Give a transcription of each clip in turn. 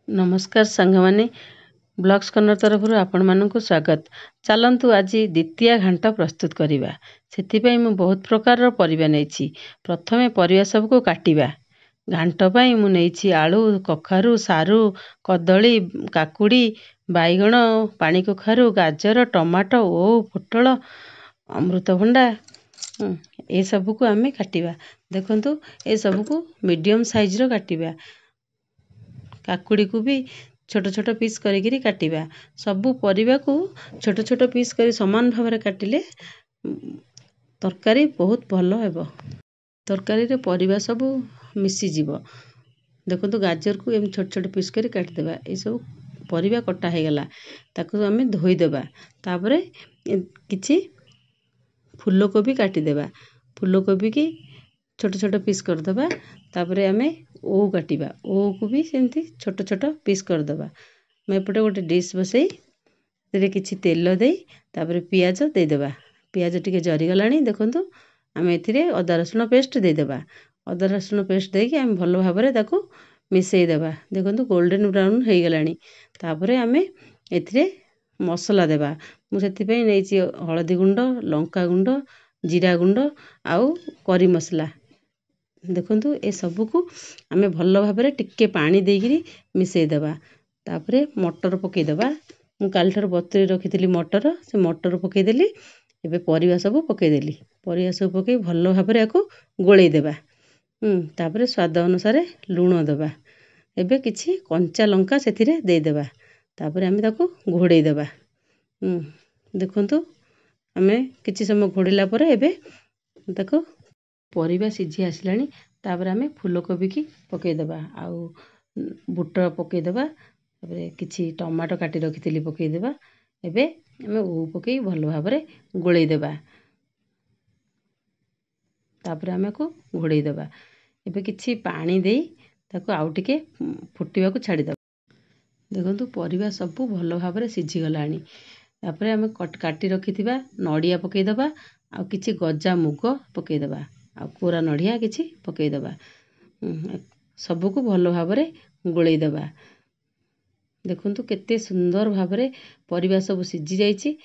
ନମସ୍କାର ସାଙ୍ଗମାନେ, blogs corner ତରଫରୁ ଆପଣମାନଙ୍କୁ ସ୍ୱାଗତ। ଚାଲନ୍ତୁ ଆଜି ଦ୍ୱିତୀୟା ଘାଣ୍ଟ ପ୍ରସ୍ତୁତ କରିବା। ସେଥିପାଇଁ ମୁଁ ବହୁତ ପ୍ରକାରର ପରିବା ନେଇଛି। ପ୍ରଥମେ ପରିବା ସବୁକୁ କାଟିବା। ଘାଣ୍ଟ ପାଇଁ ମୁଁ ନେଇଛି ଆଳୁ, କଖାରୁ, ସାରୁ, କଦଳୀ, କାକୁଡ଼ି, ବାଇଗଣ, ପାଣି କଖାରୁ, ଗାଜର, ଟମାଟୋ, ଓଉ, ପୋଟଳ, ଅମୃତଭଣ୍ଡା। ଏସବୁକୁ ଆମେ କାଟିବା। ଦେଖନ୍ତୁ, ଏସବୁକୁ ମିଡ଼ିୟମ୍ ସାଇଜ୍ର କାଟିବା। କାକୁଡ଼ିକୁ ବି ଛୋଟ ଛୋଟ ପିସ୍ କରିକିରି କାଟିବା। ସବୁ ପରିବାକୁ ଛୋଟ ଛୋଟ ପିସ୍ କରି ସମାନ ଭାବରେ କାଟିଲେ ତରକାରୀ ବହୁତ ଭଲ ହେବ। ତରକାରୀରେ ପରିବା ସବୁ ମିଶିଯିବ। ଦେଖନ୍ତୁ, ଗାଜରକୁ ଏମିତି ଛୋଟ ଛୋଟ ପିସ୍ କରି କାଟିଦେବା। ଏସବୁ ପରିବା କଟା ହେଇଗଲା, ତାକୁ ଆମେ ଧୋଇଦେବା। ତାପରେ କିଛି ଫୁଲକୋବି କାଟିଦେବା। ଫୁଲକୋବିକି ଛୋଟ ଛୋଟ ପିସ୍ କରିଦେବା। ତାପରେ ଆମେ ଓଉ କାଟିବା। ଓଉକୁ ବି ସେମିତି ଛୋଟ ଛୋଟ ପିସ୍ କରିଦେବା। ମୁଁ ଏପଟେ ଗୋଟେ ଡିସ୍ ବସେଇ ସେଥିରେ କିଛି ତେଲ ଦେଇ ତାପରେ ପିଆଜ ଦେଇଦେବା। ପିଆଜ ଟିକେ ଜରିଗଲାଣି ଦେଖନ୍ତୁ, ଆମେ ଏଥିରେ ଅଦା ରସୁଣ ପେଷ୍ଟ ଦେଇଦେବା। ଅଦା ରସୁଣ ପେଷ୍ଟ ଦେଇକି ଆମେ ଭଲ ଭାବରେ ତାକୁ ମିଶାଇ ଦେବା। ଦେଖନ୍ତୁ, ଗୋଲ୍ଡେନ୍ ବ୍ରାଉନ୍ ହେଇଗଲାଣି। ତାପରେ ଆମେ ଏଥିରେ ମସଲା ଦେବା। ମୁଁ ସେଥିପାଇଁ ନେଇଛି ହଳଦୀ ଗୁଣ୍ଡ, ଲଙ୍କା ଗୁଣ୍ଡ, ଜିରା ଗୁଣ୍ଡ ଆଉ କରି ମସଲା। ଦେଖନ୍ତୁ, ଏସବୁକୁ ଆମେ ଭଲ ଭାବରେ ଟିକେ ପାଣି ଦେଇକିରି ମିଶାଇ ଦେବା। ତାପରେ ମଟର ପକାଇଦେବା। ମୁଁ କାଲିଠାରୁ ବତୁରେଇ ରଖିଥିଲି ମଟର, ସେ ମଟର ପକାଇଦେଲି। ଏବେ ପରିବା ସବୁ ପକାଇଦେଲି। ପରିବା ସବୁ ପକାଇ ଭଲ ଭାବରେ ୟାକୁ ଗୋଳେଇ ଦେବା। ତାପରେ ସ୍ୱାଦ ଅନୁସାରେ ଲୁଣ ଦେବା। ଏବେ କିଛି କଞ୍ଚା ଲଙ୍କା ସେଥିରେ ଦେଇଦେବା। ତାପରେ ଆମେ ତାକୁ ଘୋଡ଼େଇ ଦେବା। ଦେଖନ୍ତୁ, ଆମେ କିଛି ସମୟ ଘୋଡ଼େଇଲା ପରେ ଏବେ ତାକୁ ପରିବା ସିଝି ଆସିଲାଣି। ତାପରେ ଆମେ ଫୁଲକୋବିକି ପକାଇଦେବା ଆଉ ବୁଟ ପକାଇଦେବା। ତାପରେ କିଛି ଟମାଟୋ କାଟି ରଖିଥିଲି, ପକାଇଦେବା। ଏବେ ଆମେ ଓଉ ପକାଇ ଭଲ ଭାବରେ ଗୋଳେଇ ଦେବା। ତାପରେ ଆମେ ଆକୁ ଘୋଡ଼େଇ ଦେବା। ଏବେ କିଛି ପାଣି ଦେଇ ତାକୁ ଆଉ ଟିକେ ଫୁଟିବାକୁ ଛାଡ଼ିଦେବା। ଦେଖନ୍ତୁ, ପରିବା ସବୁ ଭଲ ଭାବରେ ସିଝିଗଲାଣି। ତାପରେ ଆମେ କାଟି ରଖିଥିବା ନଡ଼ିଆ ପକାଇଦେବା ଆଉ କିଛି ଗଜା ମୁଗ ପକାଇଦେବା ଆଉ କୋରା ନଡ଼ିଆ କିଛି ପକାଇଦେବା। ସବୁକୁ ଭଲ ଭାବରେ ଗୋଳେଇ ଦେବା। ଦେଖନ୍ତୁ, କେତେ ସୁନ୍ଦର ଭାବରେ ପରିବା ସବୁ ସିଝି ଯାଇଛି।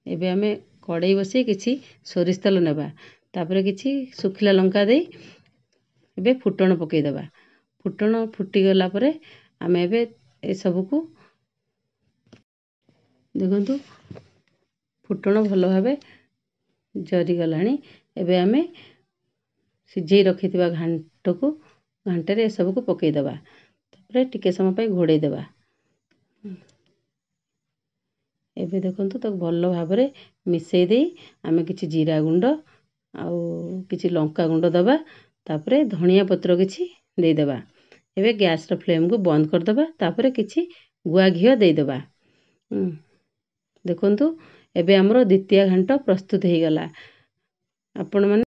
ଏବେ ଆମେ କଡ଼େଇ ବସେଇ କିଛି ସୋରିଷ ତେଲ ନେବା। ତାପରେ କିଛି ଶୁଖିଲା ଲଙ୍କା ଦେଇ ଏବେ ଫୁଟଣ ପକାଇଦେବା। ଫୁଟଣ ଫୁଟିଗଲା ପରେ ଆମେ ଏବେ ଏସବୁକୁ, ଦେଖନ୍ତୁ, ଫୁଟଣ ଭଲ ଭାବେ ଜରିଗଲାଣି। ଏବେ ଆମେ ସିଝେଇ ରଖିଥିବା ଘାଣ୍ଟକୁ, ଘାଣ୍ଟରେ ଏସବୁକୁ ପକାଇଦେବା। ତାପରେ ଟିକେ ସମୟ ପାଇଁ ଘୋଡ଼େଇ ଦେବା। ଏବେ ଦେଖନ୍ତୁ, ତାକୁ ଭଲ ଭାବରେ ମିଶାଇ ଦେଇ ଆମେ କିଛି ଜିରା ଗୁଣ୍ଡ ଆଉ କିଛି ଲଙ୍କା ଗୁଣ୍ଡ ଦେବା। ତାପରେ ଧନିଆ ପତ୍ର କିଛି ଦେଇଦେବା। ଏବେ ଗ୍ୟାସ୍ର ଫ୍ଲେମ୍କୁ ବନ୍ଦ କରିଦେବା। ତାପରେ କିଛି ଗୁଆ ଘିଅ ଦେଇଦେବା। ଦେଖନ୍ତୁ, ଏବେ ଆମର ଦ୍ୱିତୀୟା ଘାଣ୍ଟ ପ୍ରସ୍ତୁତ ହେଇଗଲା। ଆପଣମାନେ